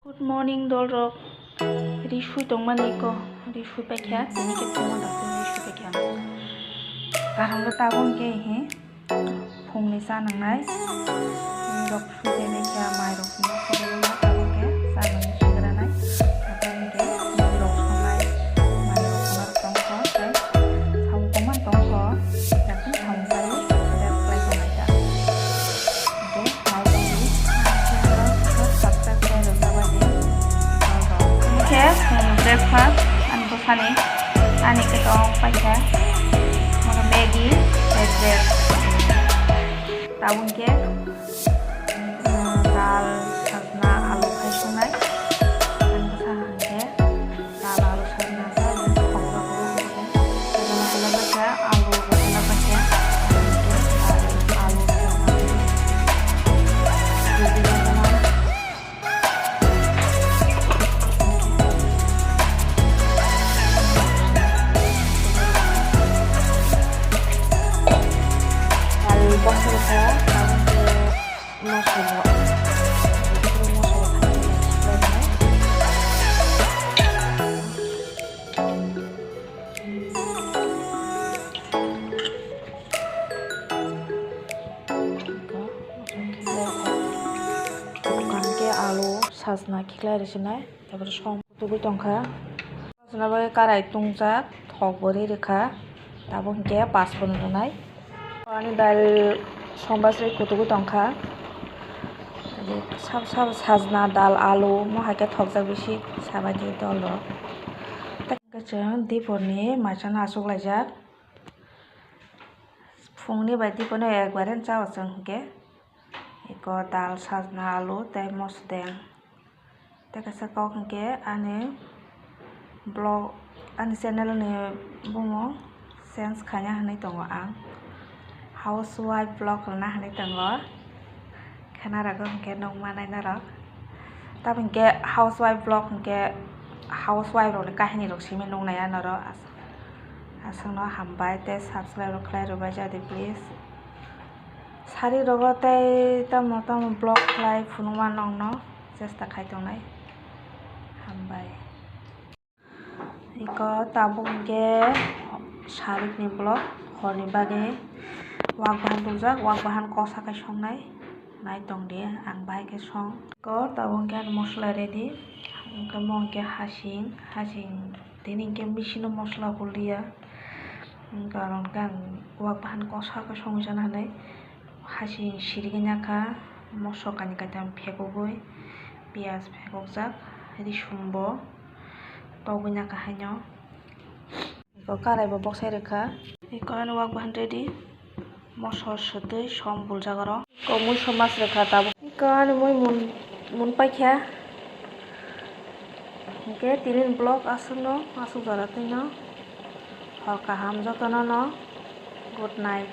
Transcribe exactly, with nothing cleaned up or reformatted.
Good morning, dolrok. Ri sui tongmani ko, ri sui paikha, tini khe phungo dakti ri sui paikha. Kaham khe tabuk hwnkhe he, phungni cha nangnai. Ri rok sui paikha, mai rok phungo sui paikha, tabuk khe cha nangni sigranai. Tabuk hwnkhe ri rok songnai, mai rok phungo tongkha, tei samung tongmani tongkha, yakung samung pai, rest khlai tongnai ta. Khe, um, breakfast ani bwsani, ani khe tong paikha, mano Maggi, tei bread. Tabuk khe, um, dal, sajna, alu khai songnai. Ani bwsa hwnkhe, dal, alu, sajna, sajna, sajna, alu, sajna, sajna. Hwnkhe alu sajna khiklai rwsinai, tabuk song tugwi tongkha. Sajna bai karai tungjak, thok bo ri rwkha, tabuk hwnkhe paspun rwnai. Ani dal songba se kutugwi tongkha. Sab sab sajna dal alu mo hai khe thokjak bisi sabai di dol rok. Tei hwnkhe chwng diporni mai chana achuk laijak. Phungni bai diporno ekbare cha o chwng hwnkhe. Eko dal sajna alu tei mosodeng. Tei kaisa kok hwnkhe ani vlog, ani channel ni bumung change khaina hinwi tongo ang. Housewife vlog rwna hinwi tongo. Khena rwgo hwnkhe nukma nai norok. Tamo hwnkhe housewife vlog hwnkhe housewife rokni kahini rok simi nuknai norok. Aswkno hambai tei subscribe rok khlai rwbaijadi please. Sari rogo tei tamo tamo vlog khlai phunukma nongno chesta khai tongnai. Hambai. Eko tabuk hwnkhe sarikni vlog horni bagwi wak bahan tuljak, wak bahan kosa khai songnai. Nai tongdi ang bahai khe song. Eko tabuk hwnkhe ani mosola ready. Hwnkhe mo hwnkhe hasing, hasing tini hwnkhe machine o mosola hulya. Karon hwnkhe ang wak bahan kosa khe songwi chana hinwi. Hasing sirigwi nakha, moso kainwi kaitam phekugwi, piyaj phekukjak, risumbo togwi nakha haino. Eko karaibo boksai rwkha. Eko ano wak bahan ready, moso swtwi som buljak oro. Eko muiso mas rwkha tabuk. Eko ani mui mun, mun paikha. Hwnkhe tini vlog aswkno, aswk jora twino. Hor kaham jotono no. Good night.